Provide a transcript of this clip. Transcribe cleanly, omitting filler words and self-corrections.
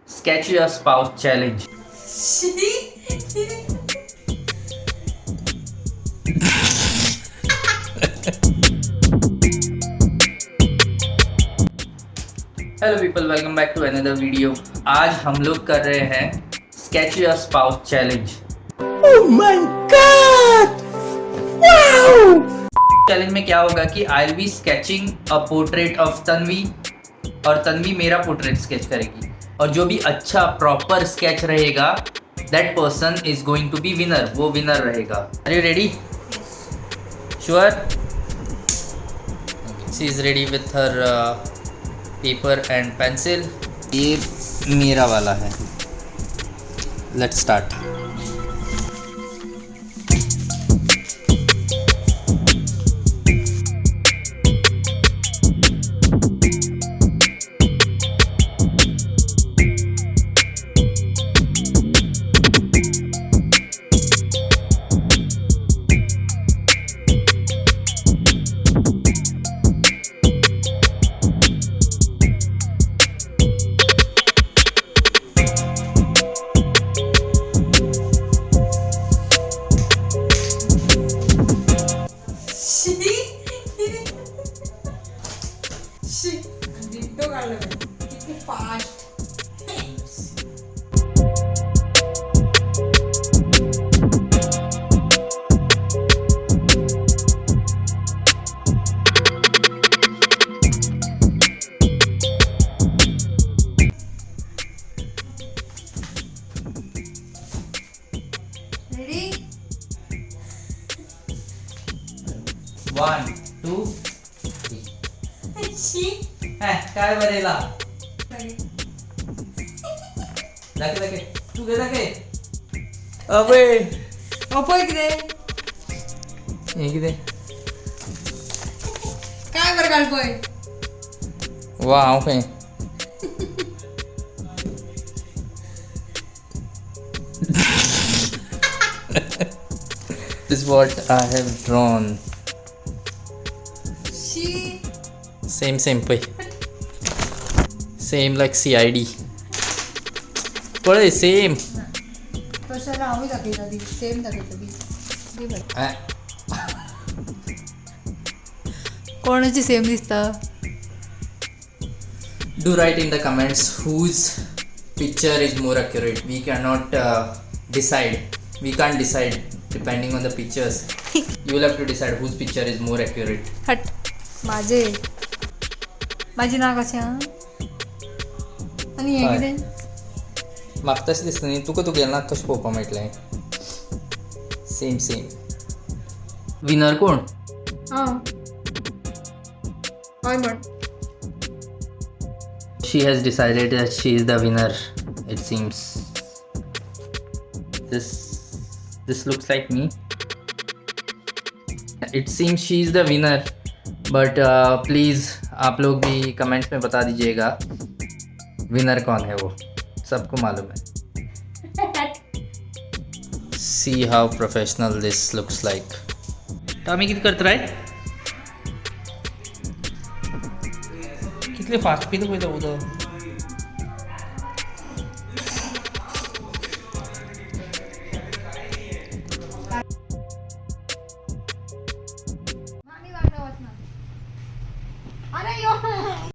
Sketch your spouse challenge. Hello people, welcome back to another video. आज हम लोग कर रहे हैं sketch your spouse challenge. Oh my God! Wow! Challenge में क्या होगा कि I will be sketching a portrait of Tanvi और तन्वी मेरा portrait sketch करेगी और जो भी अच्छा प्रॉपर स्केच रहेगा that person is going to be winner, वो विनर रहेगा। Are you ready? Sure? She is ready with her paper and pencil. ये मेरा वाला है। Let's start. Ditto काढलं मी. किती fast. Ready? 1 2 3. शी. काय बरेला दाखय दाखय तू घे दाखय. अबे अपय कितें हे कितें काय बरं काल पळय. वा हांव खंय. This is what I have drawn. She. Same same पळय. Same like CID. पळय सेम. तशें जाल्यार हांवूय दाखयता ती सेम दाखयता ती. दी बरें. कोणाची सेम दिसता? Do write in the comments whose picture is more accurate. We cannot decide. We can't decide depending on the pictures. You will have to decide whose picture is more accurate. हट. माझे माझी ना कशें आहा आनी हें हय. कितें? म्हाका तशें दिसता न्ही, तुका तुगेलें नाक कशें पळोवपाक मेळटलें? Same same. Winner कोण? आं हय म्हण. She has decided that she is the winner, it seems. This looks like me. It seems she is the winner, but please आप लोग भी कमेंट्स में बता दीजिएगा विनर कौन है, वो सबको मालूम है। See how professional this looks like. Tommy कित करत राय? कितले फास्ट पिता पळयता उदक.